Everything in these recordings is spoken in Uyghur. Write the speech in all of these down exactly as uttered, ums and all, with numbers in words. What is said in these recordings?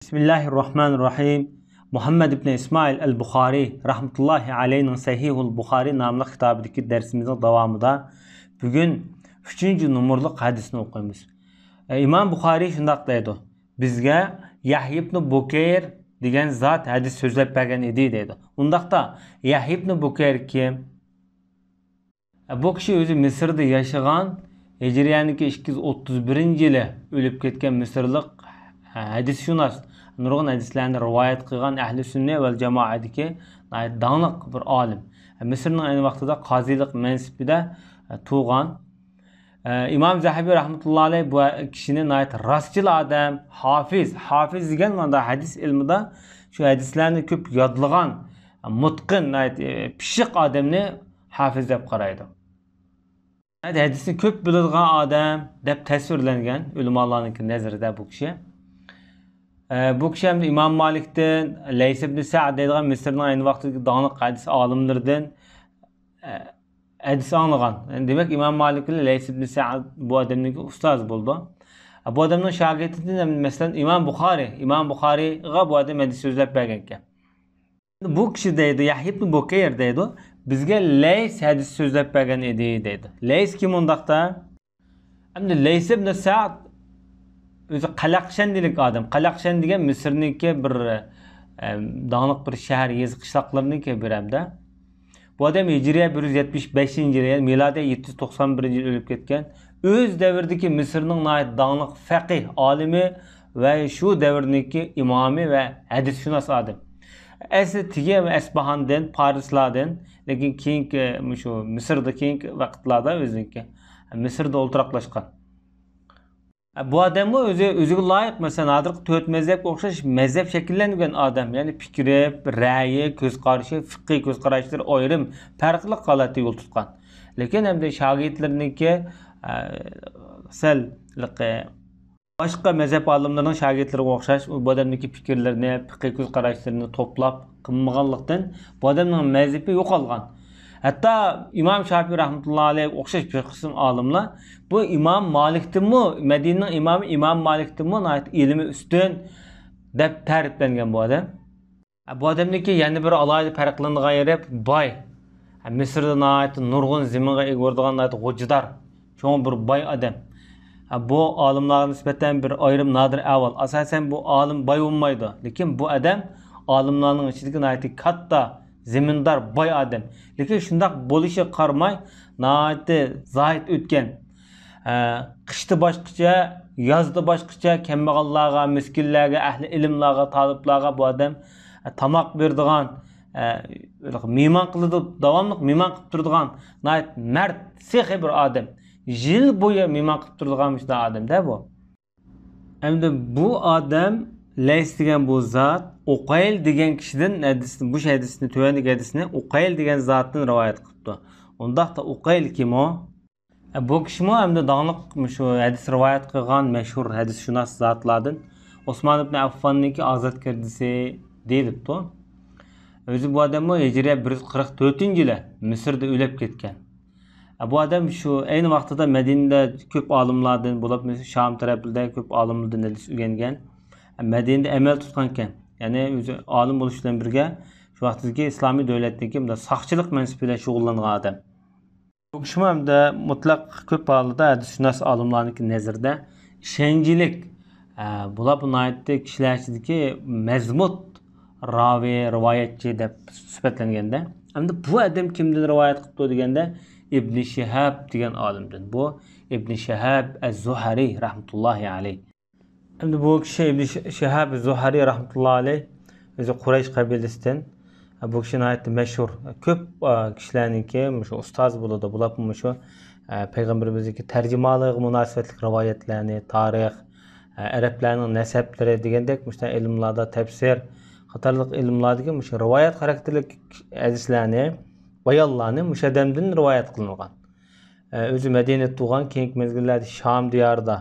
بىسمىللاھىررەھمانىررەھىم. مۇھەممەد ئىبن ئىسمائىل ئەل بۇخارىي رەھمەتۇللاھى ئەلەيھنىڭ سەھىھۇل بۇخارىي ناملىق كىتابىدىكى دەرسىمىزنىڭ داۋامىدا بۈگۈن ئۈچىنچى نومۇرلۇق ھەدىسنى ئوقۇيمىز. ئە، ئىمام بۇخارىي شۇنداق دەيدۇ: «بىزگە يەھيا ئىبن بۇكەير دېگەن زات ھەدىس سۆزلەپ بەرگەن ئىدى» دەيدۇ. ئۇنداقتا يەھيا ئىبن بۇكەير كىم؟ بۇ كىشى ئۆزى مىسىردا ياشىغان، ھىجرىيەنىڭكى ئىككى يۈز ئوتتۇز بىرىنچى يىلى ئۆلۈپ كەتكەن مىسىرلىق ھەدىسشۇناس، نۇرغۇن ھەدىسلەرنى رىۋايەت قىلغان ئەھلى سۈننە ۋەل جامائەدىكى ناھايىتى داڭلىق بىر ئالىم. مىسىرنىڭ ئەينى ۋاقتىدا قازىلىق مەنسىپىدە تۇغان. ئىمام زەھەبى رەھمەتۇللا ئەلەيھ بۇ كىشىنى ناھايىتى راستچىل ئادەم، ھافىز، ھافىز دېگەن مانا ھەدىس ئىلمىدا شۇ ھەدىسلەرنى كۆپ يادلىغان، مۇتقىن، ناھايىتى پىششىق ئادەمنى ھافىز دەپ قارايدۇ. ھەدىسنى كۆپ بىلىدىغان ئادەم دەپ تەسۋىرلەنگەن ئۆلىمالارنىڭكى نەزىرىدە بۇ كىشى. ئە، بۇ كىشى ھەم ئىمام مالىكتىن، لەيس ئىبن سەئد دەيدىغان مىسىرنىڭ ئەينى ۋاقتىدىكى داڭلىق ھەدىس ئالىملىرىدىن، ئە، ھەدىس ئاڭلىغان. يەنى دېمەك، ئىمام مالىك بىلەن لەيس ئىبن سەئد بۇ ئادەمنىڭكى ئۇستازى بولىدۇ. ئە، بۇ ئادەمنىڭ شاگىرتىدىن، مەسىلەن، ئىمام بۇخارىي، ئىمام بۇخارىيغا بۇ ئادەم ھەدىس سۆزلەپ بەرگەنكەن. بۇ كىشى دەيدۇ، يەھيا ئىبن بۇكەير دەيدۇ، بىزگە لەيس ھەدىس سۆزلەپ بەرگەن ئىدى دەيدۇ. لەيس كىم ئۇنداقتا؟ ئەمدى لەيس ئىبن سەئد ئۆزى قەلەقشەندىلىك ئادەم. قەلەقشەن دېگەن مىسىرنىڭكى بىر، ئەم، داڭلىق بىر شەھەر، يېزا، قىشلاقلىرىنىڭكى بىر ھەمدە. بۇ ئادەم ھىجرىيە بىر يۈز يەتمىش بەشىنچى يىلى، يەنى مىلادىيە يەتتە يۈز توقسان بىرىنچى يىلى ئۆلۈپ كەتكەن. ئۆز دەۋرىدىكى مىسىرنىڭ ناھايىتى داڭلىق فەقىھ ئالىمى ۋە شۇ دەۋرنىڭكى ئىمامى ۋە ھەدىسشۇناس ئادەم. ئەسلى تېگى ئەسپاھاندىن، پارسلاردىن، لېكىن كېيىنكى، مۇشۇ مىسىردا كېيىنكى ۋاقىتلاردا ئۆزىنىڭكى مىسىردا ئولتۇراقلاشقان. بۇ ئادەممۇ ئۆزى، ئۆزىگە لايىق، مەسىلەن، ھازىرقى تۆت مەزھەپكە ئوخشاش مەزھەپ شەكىللەنمىگەن ئادەم، يەنى پىكرى، رەيى، كۆز قارىشى، فىقھىي كۆز قاراشلىرى ئايرىم، پەرقلىق ھالەتتە يول تۇتقان. لېكىن ئەمدى شاگىرتلىرىنىڭكى، ئە، سەل باشقا مەزھەپ ئالىملىرىنىڭ شاگىرتلىرىغا ئوخشاش، ئۇ بۇ ئادەمنىڭكى پىكىرلىرىنى، پىقىي كۆز قاراشلىرىنى توپلاپ قىلمىغانلىقتىن، بۇ ئادەمنىڭ مەزھىپى يوقالغان. ھەتتا ئىمام شاپىي رەھمەتۇللا ئەلەيھىگە ئوخشاش بىر قىسىم ئالىملار بۇ ئىمام مالىكتىنمۇ، مەدىنىنىڭ ئىمامى ئىمام مالىكتىنمۇ ناھايىتى ئىلمى ئۈستۈن دەپ تەرىپلەنگەن بۇ ئادەم. بۇ ئادەمنىڭكى يەنە بىر ئالاھىدە پەرقلىنىدىغان يېرى باي. مىسىردا ناھايىتى نۇرغۇن زېمىنغا ئىگە بولىدىغان ناھايىتى غوجىدار، چوڭ بىر باي ئادەم. بۇ ئالىملارغا نىسبەتەن بىر ئايرىم نادىر ئەھۋال. ئاساسەن بۇ ئالىم باي بولمايدۇ، لېكىن بۇ ئادەم ئالىملارنىڭ ئىچىدىكى ناھايىتى كاتتا، زېمىندار، باي ئادەم. لېكىن شۇنداق بولۇشىغا قارىماي، ناھايىتى زاھىد ئۆتكەن. ئە، قىشتا باشقىچە، يازدا باشقىچە، كەمبەغەللەرگە، مىسكىنلەرگە، ئەھلى ئىلىملارغا، تالىپلارغا بۇ ئادەم، ئە، تاماق بېرىدىغان، ئە، مېھمان قىلىدۇ، داۋاملىق مېھمان قىلىپ تۇرىدىغان ناھايىتى مەرد، سېخىي بىر ئادەم. يىل بويى مېھمان قىلىپ تۇرىدىغان مۇشۇنداق ئادەمدە بۇ. ئەمدى بۇ ئادەم لەيس دېگەن بۇ زات ئۇقەيل دېگەن كىشىدىن ھەدىسنى، بۇ ھەدىسنى، تۆۋەندىكى ھەدىسنى ئۇقەيل دېگەن زاتتىن رىۋايەت قىلىپتۇ. ئۇنداقتا ئۇقەيل كىم ئۇ؟ بۇ كىشىمۇ ئەمدى داڭلىق مۇشۇ ھەدىس رىۋايەت قىلغان مەشھۇر ھەدىسشۇناس زاتلاردىن، ئوسمان ئىبن ئەففاننىڭكى ئازاد كىردىسى دېيىلىپتۇ. ئۆزى بۇ ئادەممۇ ھىجرىيە بىر يۈز قىرىق تۆتىنچى يىلى مىسىردا ئۆلۈپ كەتكەن. بۇ ئادەم شۇ ئەينى ۋاقتىدا مەدىنىدە كۆپ ئالىملاردىن، بولۇپمۇ شام تەرەپلىرىدە كۆپ ئالىملاردىن ھەدىس ئۆگەنگەن. مەدىنىدە ئەمەل تۇتقانىكەن. يەنى ئۆزى ئالىم بولۇش بىلەن بىرگە شۇ ۋاقتىدىكى ئىسلامىي دۆلەتنىڭكى مۇنداق ساقچىلىق مەنسىپى بىلەن شۇغۇللانغان ئادەم. بۇ كىشىمۇ ھەمدە مۇتلەق كۆپ ھالدا ھەدىسشۇناس ئالىملارنىڭكى نەزىرىدە ئىشەنچلىك، ئە، بولۇپمۇ ناھايىتى كىشىلەر ئىچىدىكى مەزمۇت راۋى، رىۋايەتچى دەپ سۈپەتلەنگەندە، ئەمدى بۇ ئادەم كىمدىن رىۋايەت قىپتۇ دېگەندە، ئىبنى شىھاب دېگەن ئالىمدىن. بۇ ئىبنى شىھاب ئەز-زۇھرى رەھمەتۇللاھى ئەلەيھ. ئەمدى بۇ كىشى ئىبنى شى-، شىھاب زۇھرى رەھمەتۇللا ئەلەيھ، ئۆزى قۇرەيش قەبىلىسىدىن. بۇ كىشى ناھايىتى مەشھۇر. كۆپ، ئا، كىشىلەرنىڭكى مۇشۇ ئۇستازى بولىدۇ. بۇلار مۇشۇ، ئا، پەيغەمبىرىمىزنىڭكى تەرجىمانلىقىغا مۇناسىۋەتلىك رىۋايەتلەرنى، تارىخ، ئا، ئەرەبلەرنىڭ نەسەبلىرى دېگەندەك مۇشۇ ئىلىملاردا، تەپسىر قاتارلىق ئىلىملاردىكى مۇشۇ رىۋايەت خاراكتېرلىك ھەدىسلەرنى، بايانلارنى مۇشۇ ئادەمدىن رىۋايەت قىلىنغان. ئە، ئۆزى مەدىنىدە تۇغان، كېيىنكى مەزگىللەردە شام دىيارىدا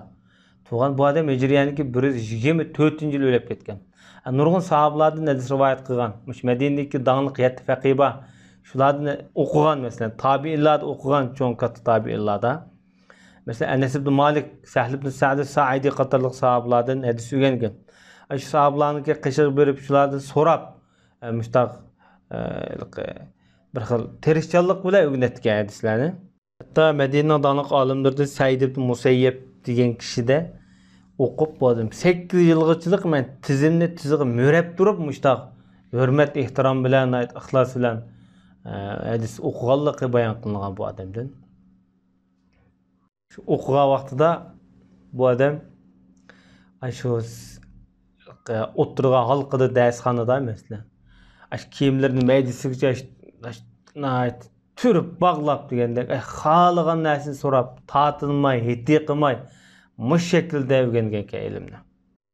تۇغان. بۇ ئادەم ھىجرىيەنىڭكى بىر يۈز يىگىرمە تۆتىنچى يىلى ئۆلۈپ كەتكەن. ئە، نۇرغۇن ساھابىلاردىن ھەدىس رىۋايەت قىلغان. مۇشۇ مەدىنىدىكى داڭلىق يەتتە فەقىھ بار. شۇلاردىن ئوقۇغان، مەسىلەن، تابىئىنلاردا ئوقۇغان، چوڭ كاتتا تابىئىنلاردا. مەسىلەن، ئەنەس ئىبن مالىك، سەھل ئىبن سەئد سائىدى قاتارلىق ساھابىلاردىن ھەدىس ئۆگەنگەن. شۇ ساھابىلارنىڭكى قېشىغا بېرىپ، شۇلاردىن سوراپ، ئە، مۇشتاق، ئە، بىر خىل تىرىشچانلىق بىلەن ئۆگىنەتتىكەن ھەدىسلەرنى. ھەتتا مەدىنىنىڭ داڭلىق ئالىملىرىدىن سەئىد ئىبن مۇسەييەب دېگەن كىشىدە ئوقۇپ، بۇ ئادەم سەككىز يىلغىچىلىق مەن تىزىمنى تىزىغا مۆرەپ تۇرۇپ، مۇشتاق ھۆرمەت، ئېھتىرام بىلەن، ناھايىتى ئىخلاس بىلەن، ئە، ھەدىس ئوقۇغانلىقى بايان قىلىنغان بۇ ئادەمدىن. شۇ ئوقۇغان ۋاقتىدا بۇ ئادەم، ئاشۇ س-، ئولتۇرغان ھالقىدا، دەرسخانىدا، مەسىلەن، ئاشۇ كىيىملىرىنى مەيدىسىگىچە ئاش-، ئاش-، ناھايىتى تۈرۈپ باغلاپ دېگەندەك، ئە، خالىغان نەرسىنى سوراپ، تارتىنماي، ھېتى قىلماي، مۇشۇ شەكىلدە ئۆگەنگەنكەن ئىلىمنى.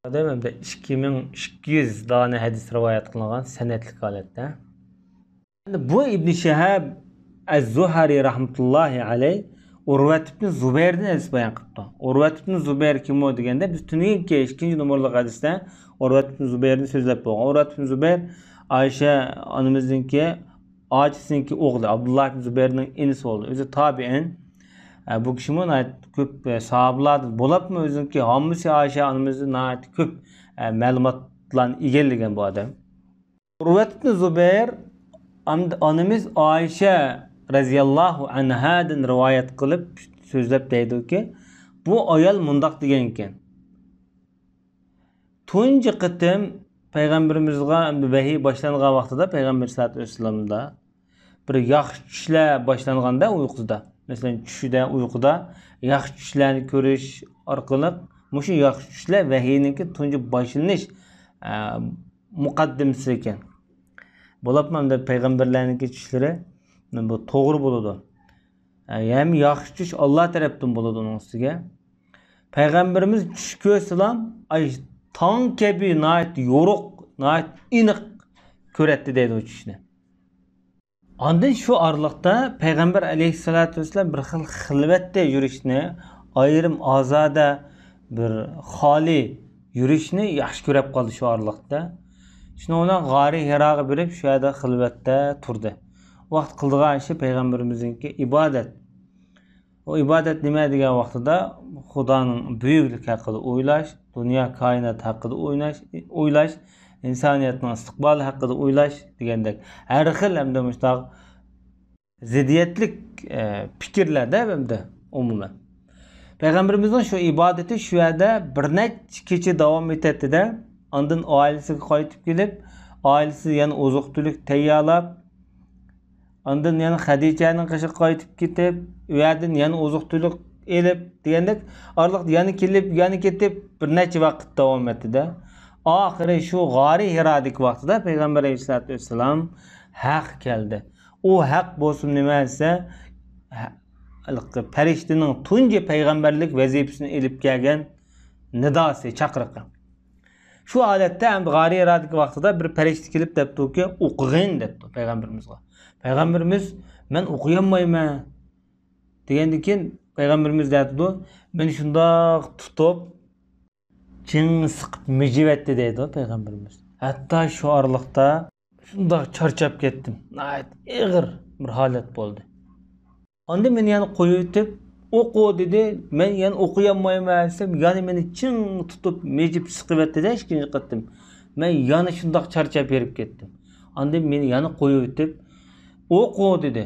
ئادەم ھەمدە ئىككى مىڭ ئىككى يۈز دانە ھەدىس رىۋايەت قىلىنغان سەنەدلىك ھالەتتە. ئەمدى بۇ ئىبن شىھاب ئەز-زۇھرى رەھمەتۇللاھى ئەلەيھ ئۇرۋەت ئىبن زۇبەيردىن ھەدىس بايان قىپتۇ. ئۇرۋەت ئىبن زۇبەير كىم ئۇ دېگەندە، بىز تۈنۈگۈنكى ئىككىنچى نومۇرلۇق ھەدىستە ئۇرۋەت ئىبن زۇبەيرنى سۆزلەپ بولغان. ئۇرۋەت ئىبن زۇبەير ئائىشە ئانىمىزنىڭكى ئاچىسىنىڭكى ئوغلى، ئابدۇللا ئىبن زۇبەيرنىڭ ئىنىسى بولدى. ئۆزى تابىئىن. ئە، بۇ كىشىمۇ ناھايىتى كۆپ، ئە، ساھابىلاردىن بولۇپمۇ ئۆزىنىڭكى ھاممىسى ئائىشە ئانىمىزدىن ناھايىتى كۆپ، ئە، مەلۇماتلارنى ئىگىلىگەن بۇ ئادەم. ئۇرۋەت ئىبن زۇبەير ئام-، ئانىمىز ئائىشە رەزىياللاھۇ ئەنھادىن رىۋايەت قىلىپ سۆزلەپ دەيدۇكى، بۇ ئايال مۇنداق دېگەنكەن. تۇنجى قېتىم پەيغەمبىرىمىزغا ۋەھىي باشلانغان ۋاقتىدا، پەيغەمبەر سەللەللاھۇ ئەلەيھى ۋەسەللەمدە بىر ياخشى چۈشلەر باشلانغاندا ئۇيقۇسىدا، مەسىلەن، چۈشىدە، ئۇيقۇدا ياخشى چۈشلەرنى كۆرۈش ئارقىلىق، مۇشۇ ياخشى چۈشلەر ۋەھىينىڭكى تۇنجى باشلىنىش، ئە، مۇقەددىمىسى ئىكەن. بولۇپمۇ ئەمدى پەيغەمبەرلەرنىڭكى چۈشلىرى بۇ توغرا بولىدۇ. ئە، ھەم ياخشى چۈش ئاللا تەرەپتىن بولىدۇ ئۇنىڭ ئۈستىگە. پەيغەمبىرىمىز چۈش كۆرسىلا، ئاي، تاڭ كەبى ناھايىتى يورۇق، ناھايىتى ئېنىق كۆرەتتى دەيدۇ ئۇ چۈشنى. ئاندىن شۇ ئارىلىقتا پەيغەمبەر ئەلەيھىسسالاتۇ ۋەسسالام بىر خىل خىلۋەتتە يۈرۈشنى، ئايرىم ئازادە بىر خالىي يۈرۈشنى ياخشى كۆرۈپ قالدى شۇ ئارىلىقتا. شۇنىڭ بىلەن غارى ھىراغا بېرىپ، شۇ يەردە خىلۋەتتە تۇردى. ئۇ ۋاقىت قىلىدىغان ئىشى پەيغەمبىرىمىزنىڭكى ئىبادەت. ئۇ ئىبادەت نېمە دېگەن ۋاقتىدا، خۇدانىڭ بۈيۈكلۈكى ھەققىدە ئويلاش، دۇنيا كائىنات ھەققىدە ئويلاش، ئويلاش، ئىنسانىيەتنىڭ ئىستىقبالى ھەققىدە ئويلاش دېگەندەك ھەر خىل ھەمدە مۇشۇنداق زىددىيەتلىك، ئە، پىكىرلەردە ھەمدە ئومۇمەن. پەيغەمبىرىمىزنىڭ شۇ ئىبادىتى شۇ يەردە بىر نەچچە كېچە داۋام ئېتەتتى-دە، ئاندىن ئائىلىسىگە قايتىپ كېلىپ، ئائىلىسى يەنە ئوزۇق-تۈلۈك تەييارلاپ، ئاندىن يەنە خەدىچەنىڭ قېشىغا قايتىپ كېتىپ، ئۇ يەردىن يەنە ئوزۇق-تۈلۈك ئېلىپ دېگەندەك، ئارىلىقتا يەنە كېلىپ، يەنە كېتىپ، بىر نەچچە ۋاقىت داۋام ئەتتى-دە. ئاخىرى شۇ غارى ھىرادىكى ۋاقتىدا پەيغەمبەر ئەلەيھىسسالاتۇ ۋەسسالام ھەق كەلدى. ئۇ ھەق بولسىمۇ نېمە دېسە، ھە-، ھېلىقى پەرىشتىنىڭ تۇنجى پەيغەمبەرلىك ۋەزىپىسىنى ئېلىپ كەلگەن نىداسى، چاقىرىقى. شۇ ھالەتتە ئەمدى غارى ھىرادىكى ۋاقتىدا بىر پەرىشتە كېلىپ دەپتۇكى، «ئوقۇغىن» دەپتۇ پەيغەمبىرىمىزغا. پەيغەمبىرىمىز، «مەن ئوقۇيالمايمەن» دېگەندىن كېيىن پەيغەمبىرىمىز نەدىدۇ؟ «مېنى شۇنداق تۇتۇپ، چىڭ سىقىپ مىجىۋەتتى» دەيدۇ پەيغەمبىرىمىز. ھەتتا شۇ ئارىلىقتا شۇنداق چارچاپ كەتتىم. ناھايىتى ئېغىر بىر ھالەت بولدى. ئاندىن مېنى يەنە قويۇۋېتىپ، «ئوقۇ» دېدى. مەن يەنە ئوقۇيالمايمەن دېسەم، يەنە مېنى چىڭ تۇتۇپ، مىجىپ سىقىۋەتتى-دە ئىككىنچى قېتىم. مەن يەنە شۇنداق چارچاپ ھېرىپ كەتتىم. ئاندىن مېنى يەنە قويۇۋېتىپ، «ئوقۇ» دېدى.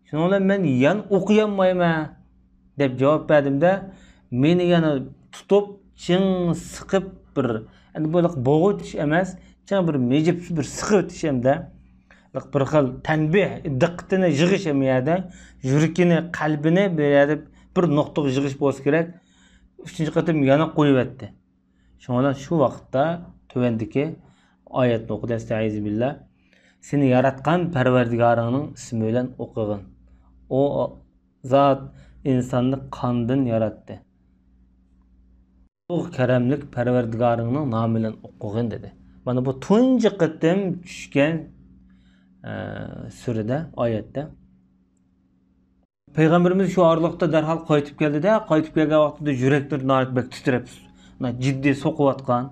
شۇنىڭ بىلەن مەن يەنە ئوقۇيالمايمەن دەپ جاۋاب بەردىمدە، مېنى يەنە تۇتۇپ، چىڭ سىقىپ، بىر، ئەمدى بۇ بوغۇۋېتىش ئەمەس، چىڭ بىر مىجىپ، بىر سىقىۋېتىش ئەمدى. بىر خىل تەنبىھ، دىققىتىنى يىغىش ئەمدى يەردە، يۈرىكىنى، قەلبىنى بىر يەردە بىر نۇقتىغا يىغىش بولسا كېرەك. ئۈچىنچى قېتىم يەنە قويۇۋەتتى. شۇنىڭ بىلەن شۇ ۋاقىتتا تۆۋەندىكى ئايەتنى ئوقۇدى، ئەستەئىزۇ بىللا. سېنى ياراتقان پەرۋەردىگارىڭنىڭ ئىسمى بىلەن ئوقۇغىن. ئۇ زات ئىنساننى قاندىن ياراتتى. ئۇلۇغ كەرەملىك پەرۋەردىگارىڭنىڭ نامى بىلەن ئوقۇغىن دېدى. مانا بۇ تۇنجى قېتىم چۈشكەن، ئە، سۈرىدە، ئايەتتە. پەيغەمبىرىمىز شۇ ئارىلىقتا دەرھال قايتىپ كەلدى-دە، قايتىپ كەلگەن ۋاقتىدا يۈرەكلىرى ناھايىتى بەك تىترەپ، ناھايىتى جىددىي سوقۇۋاتقان.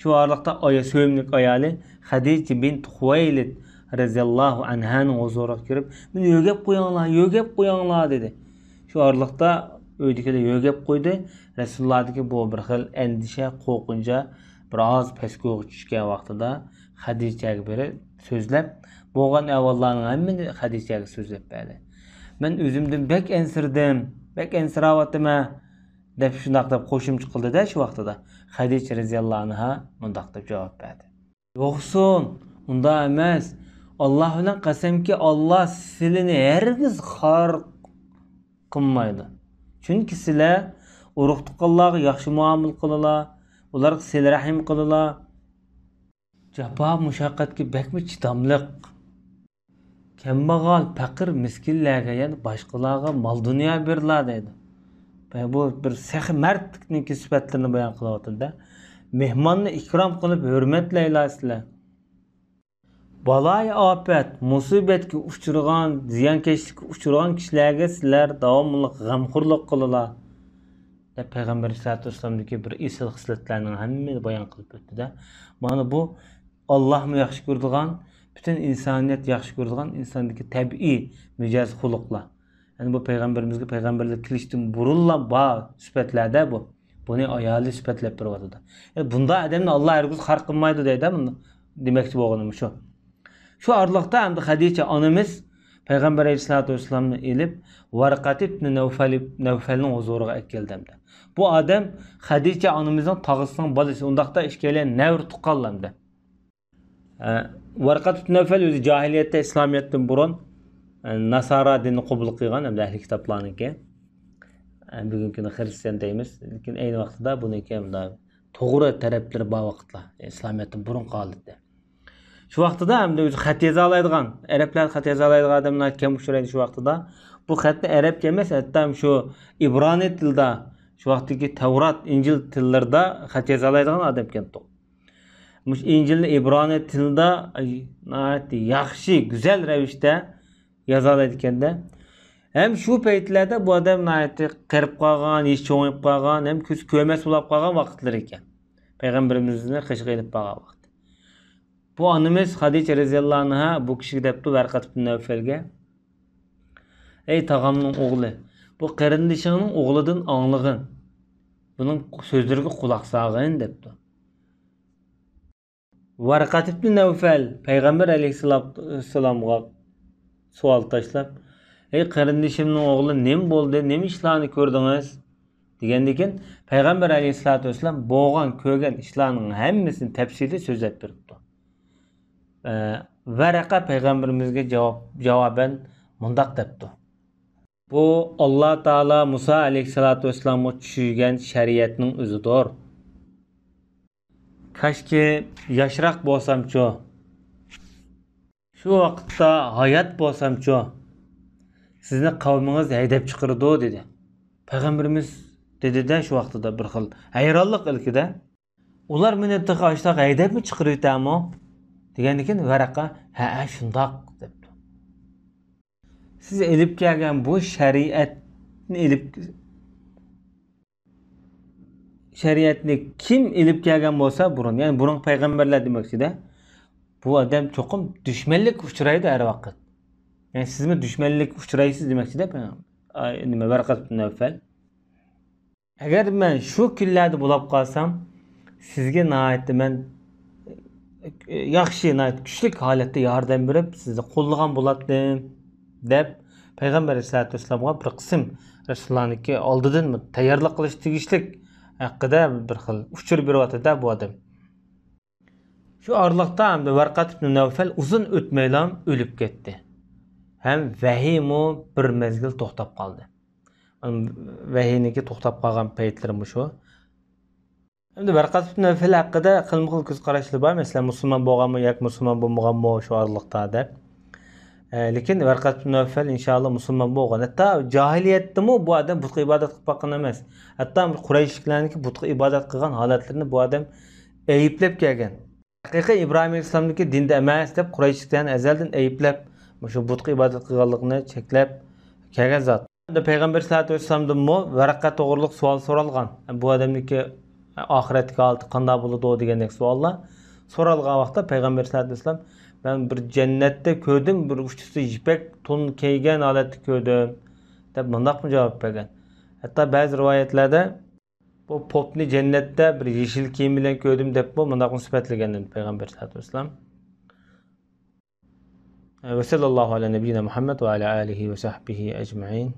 شۇ ئارىلىقتا ئايا، سۆيۈملۈك ئايالى خەدىجە بىنت خۇۋەيلىد رەزىياللاھۇ ئەنھانىڭ ھۇزۇرىغا كىرىپ، «مېنى يۆگەپ قويۇڭلار، يۆگەپ قويۇڭلار» دېدى. شۇ ئارىلىقتا ئۆيدىكىلەر يۆگەپ قويدى. رەسۇلۇللادىكى بۇ بىر خىل ئەندىشە، قورقۇنچ، بىر ئاز پەسكويغا چۈشكەن ۋاقتىدا خەدىچەگە بېرىپ سۆزلەپ، بولغان ئەھۋاللارنىڭ ھەممىنى خەدىچەگە سۆزلەپ بەردى. «مەن ئۆزۈمدىن بەك ئەنسىرىدىم، بەك ئەنسىرەۋاتىمەن» دەپ، شۇنداق دەپ قوشۇمچە قىلدى-دە شۇ ۋاقتىدا. خەدىچە رەزىياللاھۇ ئەنھا مۇنداق دەپ جاۋاب بەردى: «يوقسۇن، ئۇنداق ئەمەس. ئاللا بىلەن قەسەمكى، ئاللا سىلىنى ھەرگىز خار قىلمايدۇ. چۈنكى سىلەر ئۇرۇق-تۇغقانلارغا ياخشى مۇئامىلە قىلىلا، ئۇلارغا سىلە رەھىم قىلىلا، جاپا-مۇشەققەتكە بەكمۇ چىداملىق. كەمبەغەل، پەقىر، مىسكىنلەرگە، يەنى باشقىلارغا مال-دۇنيا بېرىلا» دەيدۇ. بۇ بىر سېخىي مەردلىكنىڭكى سۈپەتلىرىنى بايان قىلىۋاتىدۇ-دە. «مېھماننى ئىكرام قىلىپ ھۆرمەتلەيلا سىلەر. بالايىئاپەت، مۇسىبەتكە ئۇچرىغان، زىيانكەشلىككە ئۇچرىغان كىشىلەرگە سىلەر داۋاملىق غەمخورلۇق قىلىلا» دەپ، پەيغەمبەر ئەلەيھىسسالاتۇ ۋەسسالامدىكى بىر ئېسىل خىسلەتلەرنىڭ ھەممىنى بايان قىلىپ ئۆتتى-دە. مانا بۇ ئاللاھمۇ ياخشى كۆرىدىغان، پۈتۈن ئىنسانىيەت ياخشى كۆرىدىغان ئىنساندىكى تەبىئىي مىجەز، خۇلقلار. يەنى بۇ پەيغەمبىرىمىزگە پەيغەمبەرلىك كېلىشتىن بۇرۇنلا بار سۈپەتلەردە بۇ. بۇنى ئايالى سۈپەتلەپ بېرىۋاتىدۇ. يەنى بۇنداق ئادەمنى ئاللا ھەرگىز خار قىلمايدۇ دەيدۇ، بۇندا دېمەكچى بولغىنىم شۇ. شۇ ئارىلىقتا ئەمدى خەدىچە ئانىمىز پەيغەمبەر ئەلەيھىسسالاتۇ ۋەسسالامنى ئېلىپ، ۋەرقەت ئىبنى نەۋفەل، نەۋفەلنىڭ ھۇزۇرىغا ئەكەلدى ئەمدى. بۇ ئادەم خەدىچە ئانىمىزنىڭ تاغىسىنىڭ بالىسى، ئۇنداقتا ئىككىيلەن نەۋرە تۇغقانلار ئەمدى. ئە، ۋەرقەت ئىبنى نەۋفەل ئۆزى جاھىلىيەتتە، ئىسلامىيەتتىن بۇرۇن، ئە، ناسارا دىنىنى قوبۇل قىلغان ھەمدە ئەھلى كىتابلارنىڭكى. ئە، بۈگۈنكى كۈندە خىرىستىيان دەيمىز، لېكىن ئەينى ۋاقتىدا بۇنىڭكى ھەمدە توغرا تەرەپلىرى بار ۋاقىتلار، ئىسلامىيەتتىن بۇرۇنقى ھالىتى. شۇ ۋاقتىدا ھەمدە ئۆزى خەت يازالايدىغان، ئەرەبلەر خەت يازالايدىغان ئادەملەر كەم ئۇچرايدۇ شۇ ۋاقتىدا. بۇ خەتنى ئەرەبچە ئەمەس، ھەتتا شۇ ئىبرانىي تىلدا، شۇ ۋاقىتتىكى تەۋرات، ئىنجىل تىللىرىدا خەت يازالايدىغان ئادەمكەنتۇق. مۇشۇ ئىنجىلنى ئىبرانىي تىلدا، ئاي، ناھايىتى ياخشى، گۈزەل رەۋىشتە يازالايدىكەن-دە. ھەم شۇ پەيتلەردە بۇ ئادەم ناھايىتى قېرىپ قالغان، يېشى چوڭىيىپ قالغان، ھەم كۆزى كۆرمەس بولاپ قالغان ۋاقىتلىرى ئىكەن. پەيغەمبىرىمىزنى قېشىغا ئېلىپ بارغان ۋاقىت. بۇ ئانىمىز خەدىچە رەزىياللاھۇ ئەنھا بۇ كىشىگە دەپتۇ، ۋەرقەت ئىبن نەۋفەلگە: «ئەي تاغامنىڭ ئوغلى، بۇ قېرىندىشىڭنىڭ ئوغلىدىن ئاڭلىغىن، بۇنىڭ سۆزلىرىگە قۇلاق سالغىن» دەپتۇ. ۋەرقەت ئىبن نەۋفەل پەيغەمبەر ئەلەيھىسسالام، سالامغا سوئال تاشلاپ: «ئەي قېرىندىشىمنىڭ ئوغلى، نېمە بولدى؟ نېمە ئىشلارنى كۆردىڭىز؟» دېگەندىن كېيىن، پەيغەمبەر ئەلەيھىسسالاتۇ ۋەسسالام بولغان، كۆرگەن ئىشلارنىڭ ھەممىسىنى تەپسىلىي سۆزلەپ بېرىپتۇ. ئە، ۋەرەقە پەيغەمبىرىمىزگە جاۋاب، جاۋابەن مۇنداق دەپتۇ: «بۇ ئاللا تائالا مۇسا ئەلەيھىسسالاتۇ ۋەسسالامغا چۈشۈرگەن شەرىئەتنىڭ ئۆزىدۇر. كاشكى ياشراق بولسامچۇ، شۇ ۋاقىتتا ھايات بولسامچۇ، سىزنى قەۋمىڭىز ھەيدەپ چىقىرىدۇ» دېدى. پەيغەمبىرىمىز دېدى-دە شۇ ۋاقتىدا بىر خىل ھەيرانلىق ئىلكىدە: «ئۇلار مېنى تېخى ئاشۇنداق ھەيدەپمۇ چىقىرىۋېتەرمۇ؟» دېگەندىن كېيىن ۋەرەقە: «ھەئە، شۇنداق» دەپتۇ. سىز ئېلىپ كەلگەن بۇ شەرىئەتنى ئېلىپ، شەرىئەتنى كىم ئېلىپ كەلگەن بولسا بۇرۇن، يەنى بۇرۇنقى پەيغەمبەرلەر دېمەكچىدە، بۇ ئادەم چوقۇم دۈشمەنلىككە ئۇچرايدۇ ھەر ۋاقىت. يەنى سىزمۇ دۈشمەنلىككە ئۇچرايسىز دېمەكچىدە، پەيغەم-، ئاي، نېمە، ۋەرقەت ئىبن نەۋفەل. «ئەگەر مەن شۇ كۈنلەردە بولاپ قالسام، سىزگە ناھايىتى مەن ياخشى، ناھايىتى كۈچلۈك ھالەتتە ياردەم بېرىپ، سىزنى قوللىغان بولاتتىم» دەپ، پەيغەمبەر ئەلەيھىسسالاتۇ ۋەسسالامغا بىر قىسىم رەسۇلۇللانىڭكى ئالدىدىن تەييارلىق قىلىش تېگىشلىك ھەققىدە بىر خىل ئۇچۇر بېرىۋاتىدۇ بۇ ئادەم. شۇ ئارىلىقتا ئەمدى ۋەرقەت ئىبن نەۋفەل ئۇزۇن ئۆتمەيلا ئۆلۈپ كەتتى. ھەم ۋەھىيمۇ بىر مەزگىل توختاپ قالدى. ۋەھىينىڭكى توختاپ قالغان پەيتلىرى مۇشۇ. ئەمدى ۋەرقەت ئىبن نەۋفەل ھەققىدە خىلمۇ خىل كۆز قاراشلار بار. مەسىلەن، مۇسۇلمان بولغانمۇ ياكى مۇسۇلمان بولمىغانمۇ شۇ ئارىلىقتا دەپ. ئە، لېكىن ۋەرقەت ئىبن نەۋفەل ئىنشائاللا مۇسۇلمان بولغان. ھەتتا جاھىلىيەتتىمۇ بۇ ئادەم بۇتقا ئىبادەت قىلىپ باققان ئەمەس. ھەتتا قۇرەيشلىكلەرنىڭكى بۇتقا ئىبادەت قىلغان ھالەتلىرىنى بۇ ئادەم ئەيىبلەپ كەلگەن. ھەقىقىي ئىبراھىم ئەلەيھىسسالامنىڭكى دىندا ئەمەس دەپ قۇرەيشلىكلەرنى ئەزەلدىن ئەيىبلەپ، مۇشۇ بۇتقا ئىبادەت قىلغانلىقىنى چەكلەپ كەلگەن زات. پەيغەمبەر سەللەللاھۇ ئەلەيھى ۋەسەللەمدىنمۇ ۋەرەقە توغرۇلۇق سوئال سورالغان. بۇ ئادەمنىڭكى ئاخىرەتتىكى ھالىتى قانداق بولىدۇ دېگەندەك سوئاللار سورالغان ۋاقىتتا پەيغەمبەر سەللەللاھۇ ئەلەيھى ۋەسەللەم، مەن بىر جەننەتتە كۆردۈم، بىر ئۇچىسى يىپەك تون كىيگەن ھالەتتە كۆردۈم، دەپ مۇنداقمۇ جاۋاب بەرگەن. ھەتتا بەزى رىۋايەتلەردە بۇ پوپنى جەننەتتە بىر يېشىل كىيىم بىلەن كۆردۈم دەپمۇ مۇنداقمۇ سۈپەتلىگەن پەيغەمبەر سەللەللاھۇ ئەلەيھى ۋەسەللەم. ۋە سەللەللاھۇ ئەلە نەبىييىنا مۇھەممەد ۋە ئەلە ئالىھى ۋە سەھبىھى ئەجمەئىن.